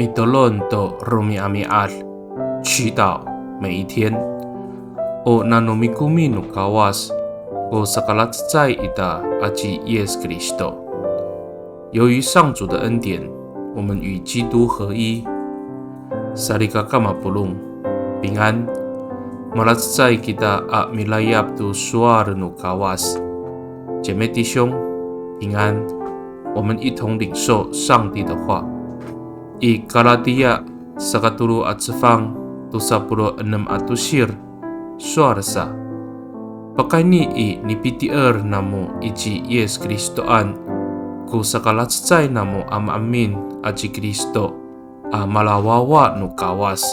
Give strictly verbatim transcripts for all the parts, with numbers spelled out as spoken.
Mitolon to romi'ami'ad, 祈祷每一天。O nano mikomi no Kawas ko sakalacecay ita aci Yis Kristo. 由于上主的恩典，我们与基督合一。Salikaka mapolong, 平安。Malacecay kita a milayap to sowal no Kawas. 姐妹弟兄，平安。我们一同领受上帝的话。I Kalatiya sakatolo a cefang, tosa polo' enem a tosir, sowal sa. Pakayni i nipitier namo i ci Yis Kristoan ko sakalacecay namo a maemin aci Kristo a malawawa no Kawas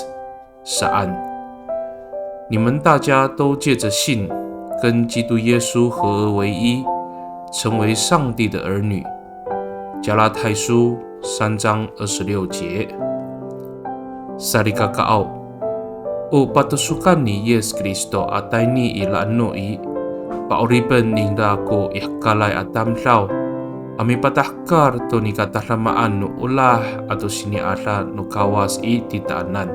saan. 你们大家都借着信跟基督耶稣合而为一，成为上帝的儿女。加拉太书三章二十六节。Salikakaaw, o patosokan ni Yis Kristo a tayni i laeno i, pa'oripen ningra ko i hekalay a tamdaw a mipatahekal to nika tadamaan no olah ato sini'ada no Kawas i titaanan.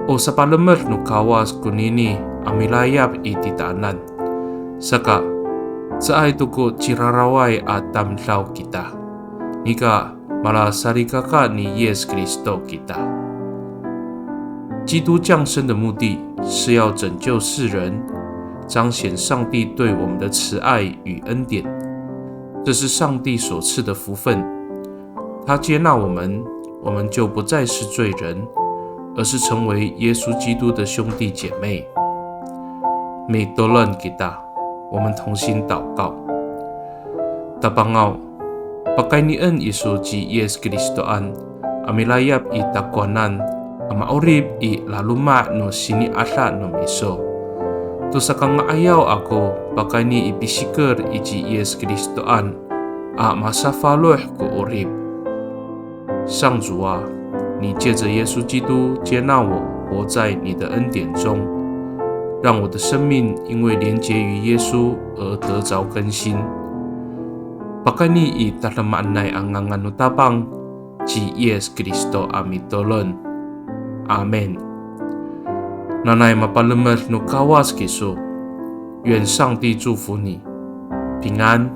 O sapalemed no Kawas konini a milayap i titaanan. Saka, caay to ko ciraraway a tamdaw kita. Nika malasalikaka ni Yis Kristo kita. 基督降生的目的是要拯救世人，彰显上帝对我们的慈爱与恩典。这是上帝所赐的福分。他接纳我们，我们就不再是罪人，而是成为耶稣基督的兄弟姐妹。Mitolon kita, 我们同心祷告。Tapangaw, pakaynien iso ci Yis Kristoan a milayap i takowanan a ma'orip i laloma' no sini'ada no miso. To sakanga'ayaw ako pakayni i pisiker i ci Yis Kristoan a masafaloh ko 'orip. 上主啊，你借着耶稣基督接纳我，活在你的恩典中，让我的生命因为连结于耶稣而得着更新。Pakayni i tadamaanay a ngangan no Tapang, ci Yis Kristo a mitolon. Amin. Nanay mapalemed no Kawas kiso. 愿上帝祝福你，平安。